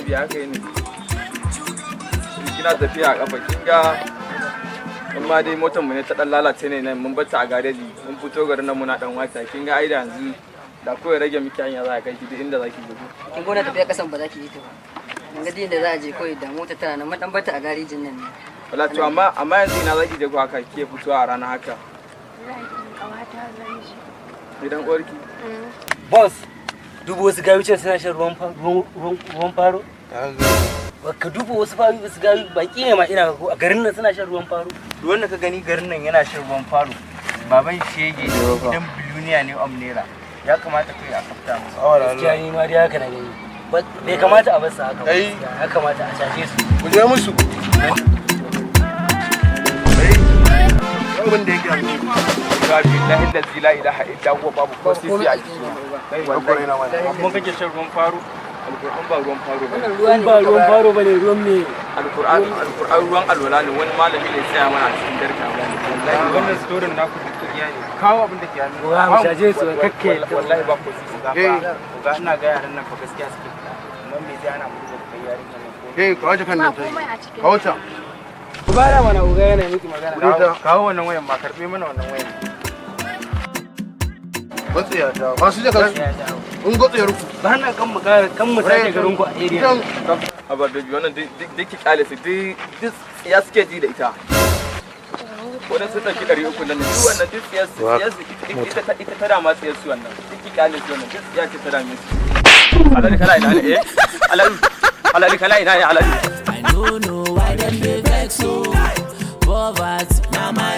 Baby, haka ne. Kina tafiya a kafa, kin ga in ma dai motar mu ne ta dan lalace ne nan, mun bata a gareji, mun fito garin nan muna dan wata. Kin ga ai da yanzu da kawai rage miki hanya, za a kai ki duk inda zaki je. Kin gona tafiya kasan ba za ki yi ta ba. Mun ga din da za a je kawai da mota tana nan, mun dan bata a garejin nan ne. Wala to, amma yanzu ina zaki je ko haka ke fitowa a rana haka? Kawata zan je. Idan uwarki. Boss, duba wasu gayu can suna shan ruwan faro. Ka duba wasu faru, wasu gayu baki ne ma ina ga ko a garin nan suna shan ruwan faro. Duk wanda ka gani garin nan yana shan ruwan faro, baban shege idan biluniya ne om naira, ya kamata kai a kafta masa. Gaskiya ni ma dai haka na gani. Bai kamata a bar su haka ba. Ai. Gaskiya, ya kamata a caje su. Ku je musu. Ai, abin da yake hannu. Ga billahi allazi la ilaha illa huwa, babu ko sisi a jiki. Wallahi na wani. Amma kake shan ruwan faro? Alquran, ba ruwan faro ba. Wannan ruwa ne. Ba ruwan faro bane, ruwan me? Alquran, alquran, ruwan alwala ne. Wani malami ne tsaya mana a cikin darka, wallahi. Wannan storin naku duk ƙarya ne. Kawo abin da ke hannu. Wa mu caje su kakke. Wallahi ba ko sisi. Ga fa, ga ina ga yaran nan fa gaskiya suke fita, amma me zai hana mu duba kai yarinyar nan ko? Eh, ka wace kan Ba nan ta yi. komai a cikin. Kawo ta. Ku bara mana, uga yana miki magana. Kuɗi ta. Kawo wannan wayan ma, karbe mana wannan wayan. Matsiya ta. Masu jaka su. In gwatsiyar ku. Ba nan kan mu kara kan mu sake garin ku a area. Can. Haba baby, wannan duk ki kyale su, duk ya suke ji da ita. Wannan sun ɗauki 300 nan ne, duk wannan duk tsiyar su, tsiyar su ita ta dama, tsiyar su wannan. Duk ki kyale su, wannan duk tsiya ce ta dame su. Alhaji, kana ina ne? Eh, Alhaji, Alhaji, kana ina ne, Alhaji? I no know why them dey vex so. Poverty na my